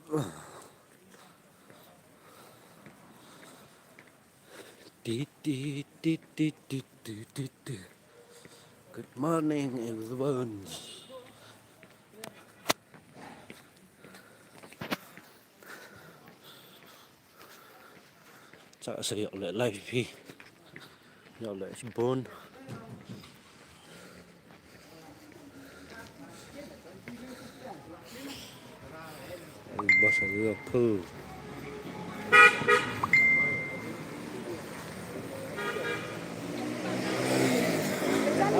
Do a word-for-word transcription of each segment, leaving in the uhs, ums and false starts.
Ti, ti, ti, ti, ti, ti, ti, ti. Good morning, everyone. Sa sa ïoh leh live hi. Ïoh leh shibun. Bas ïoh phu.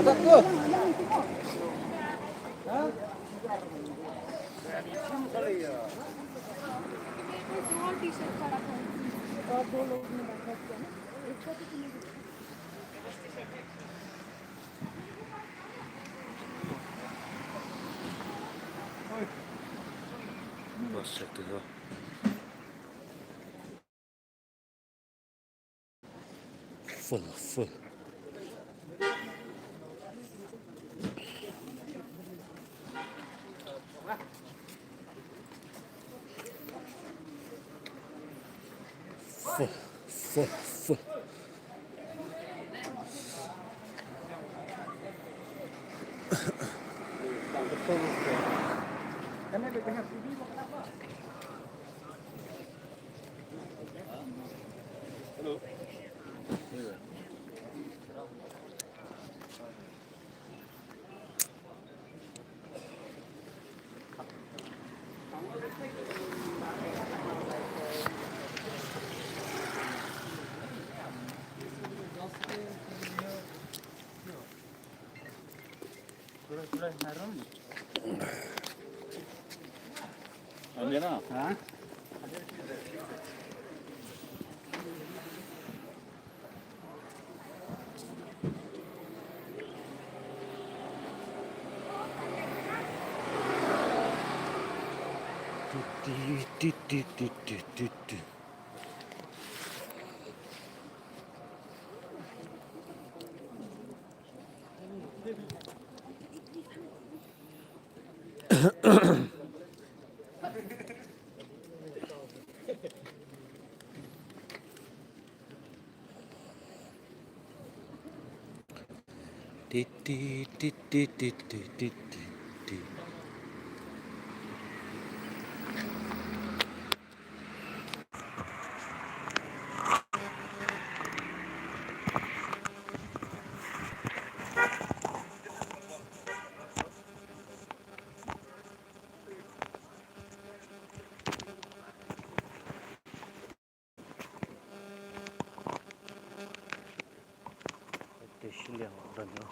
Bas ïoh phu. Full, full. Full, full, full. Ti, ti, ti, ti. Te shiliang don ïoh.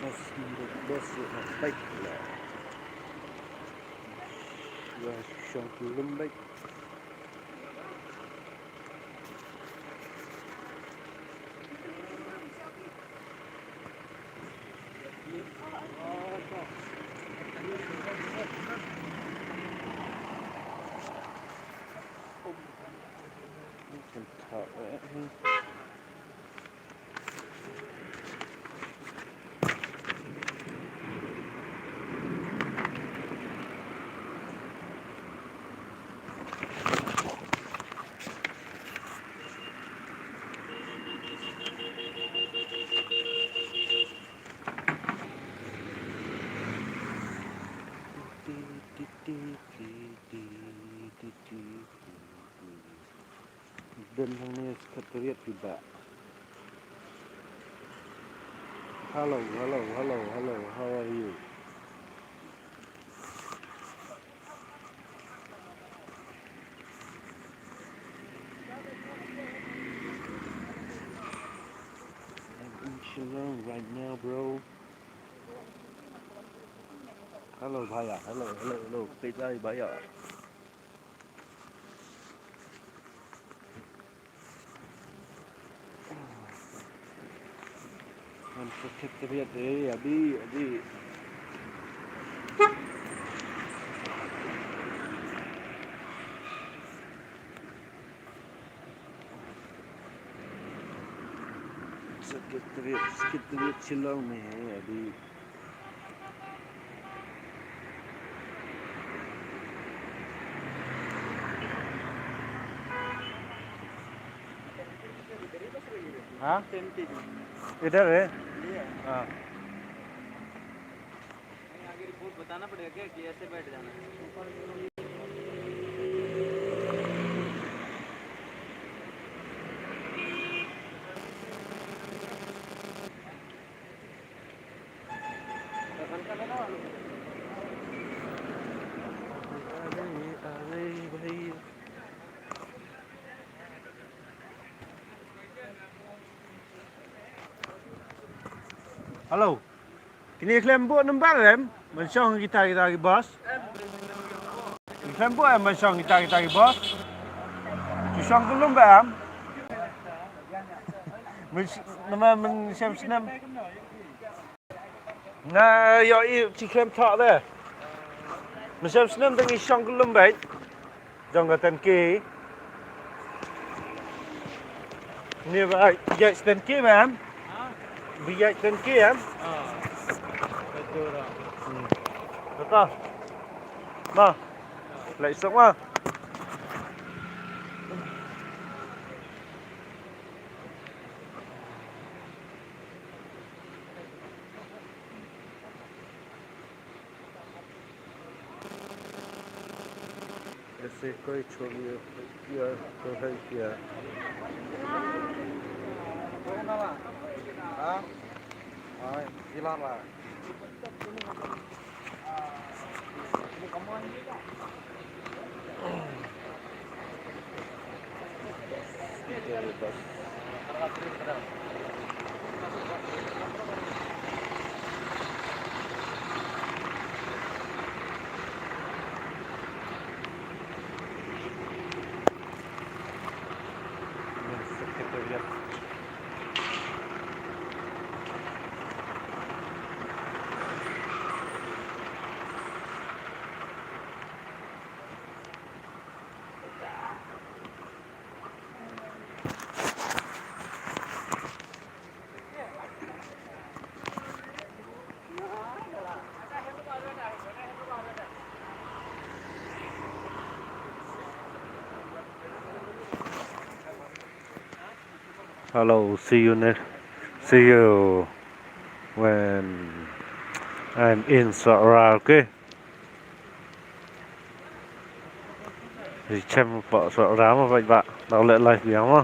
Bas, bas, bas, bas. Wah, shong lum bas. Don hangne Secretariat phi bah. Hello, hello, hello, hello. How are you? I'm in Shillong right now, bro. Hello, bhaiya. Hello, hello, hello. Kaisa hai, bhaiya? Ngan sakit teriak, eh, abi, abi. Sakit teriak, sakit teriak Shillong ni, eh, abi. हाँ? इधर है? हाँ। नहीं, आगे रिपोर्ट बताना पड़ेगा क्या कि ऐसे बैठ जाना है? Hello. Kine khlem buh number em? Ban shong kita kita ki bus. Khlem buh em ban shong kita kita ki bus? Ki shong ki lum ba em? Myn sh-, nama myn shem snem. Nga ïohi ki khlem thoh de. Myn shem snem dang i shong ki lum beit. Jong ka ten K. Ni ba ïaid ten K ba em? Ha? Ba ïaid ten K em? Ha. Betul dah. Hmm. Betul. Ma. Leit sok ma. ऐसे कोई छोड़िए, क्या तो है क्या? Hello, see you next, see you when I'm in Sohra, okay? Ri chem pa Sohra ma, ba, ba, ba leh live biang ma.